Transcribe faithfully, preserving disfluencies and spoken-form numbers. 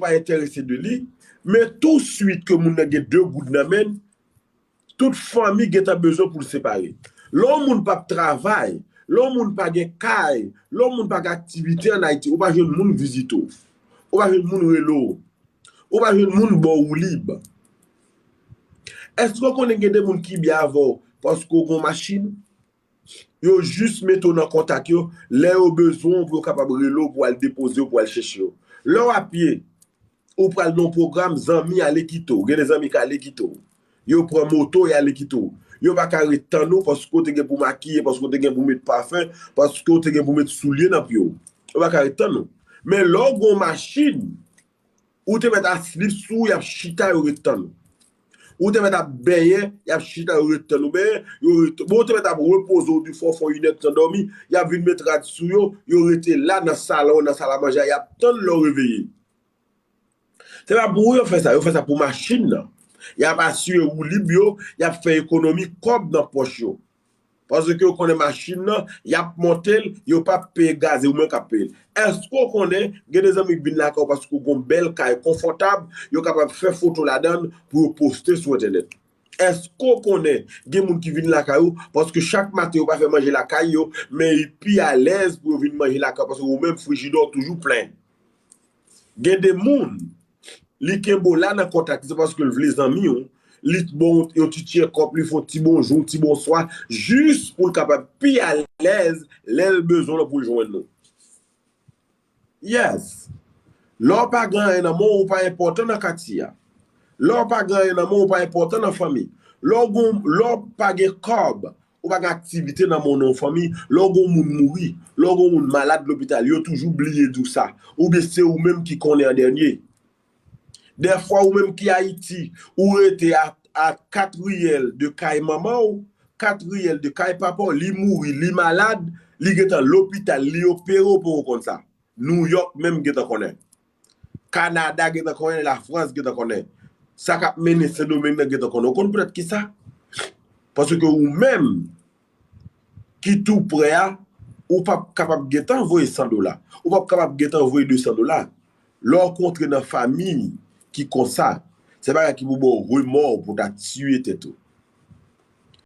pa enterese de li, men tou swit ke moun nan gen de goud nan men l, tout fanmi gentan bezwen pou l separe. Lè yon moun p ap travay, lè yon moun pa gen kay, lè yon moun pa gen aktivite ann Ayiti, ou pa jwenn moun vizite w. Ou pa jwenn moun rele w. Ou pa jwenn moun ba w woulib. Èske w konnen gen de moun ki byen avè w paske w gen yon machin? Yo jis mete w nan kontak yo lè yo bezwen w pou yo kapab rele w pou al depoze w, pou al chèche w. Lè w a pye, ou pral nan yon pwogram, zanmi ale kite w. Gen de zanmi k ale kite w. Yo pran moto, y ale kite w. Yo pa ka ret tann ou paske w te gen pou makiye, paske w te gen pou met pafen, paske w te gen pou met soulye nan pye w. Yo pa ka ret tann ou. Men lè w gen yon machin, ou te mèt ap slip sou ou, y ap chita, yo ret tann ou. Ou te mèt ap benyen, y ap chita, yo ret tann ou benyen, yo ret, bon, ou te mèt ap repoze w di fò, fò inèdtan dòmi, y ap vin met rad sou yo, yo rete la nan salon, nan salamanje a, y ap tann lè w reveye. Se pa pou ou yo fè sa, yo fè sa pou machin nan. Y ap asire woulib yo, y ap fè ekonomi kòb nan pòch yo. Paske yo konnen machin nan, y ap monte l, yo p ap peye gaz, e ou menm k ap peye l. Èske w konnen gen de zanmi k vin lakay ou paske w gen yon bèl kay konfòtab, yo kapab fè foto ladan l pou yo poste sou entènèt? Èske w konnen gen moun ki vin lakay ou paske chak maten yo pa fè manje lakay yo, men yo pi alèz pou yo vin manje lakay ou paske ou menm frijidè w toujou plen? Gen de moun, li kenbe w la nan kontak li, se paske l vle zanmi w. Li bon yon ti tchekòp, li fè yon ti bonjou, ti bonswa, jis pou l kapab pi alèz lè l bezwen w pou l jwenn ou. Yes. Lè w pa gen anyen nan men w, ou pa enpòtan nan katye a. Lè w pa gen anyen nan men w, ou pa enpòtan nan fanmi. Lè w gen, lè w pa gen kòb, ou pa gen aktivite nan men w nan yon fanmi. Lè w gen yon moun mouri, lè w gen yon moun malad lopital, yo toujou bliye di w sa. Oubyen se ou menm ki konnen an dènye. Dèfwa ou menm ki Ayiti, ou rete a, a kat riyèl de kay manman w, kat riyèl de kay papa w, li mouri, li malad, li gentan lopital, li opere w poko konn sa. Nouyòk menm gentan konnen. Kanada gentan konnen, Lafrans gentan konnen. Sa k ap mennen Sendomeng nan gentan konnen. Ou konn poutèt kisa? Paske ou menm ki tou prè a, ou p ap kapab gentan voye san dola. Ou p ap kapab gentan voye de san dola. Lè w kontre nan fanmi ki konsa, se bagay ki pou ba w remò pou w ta tiye tèt ou.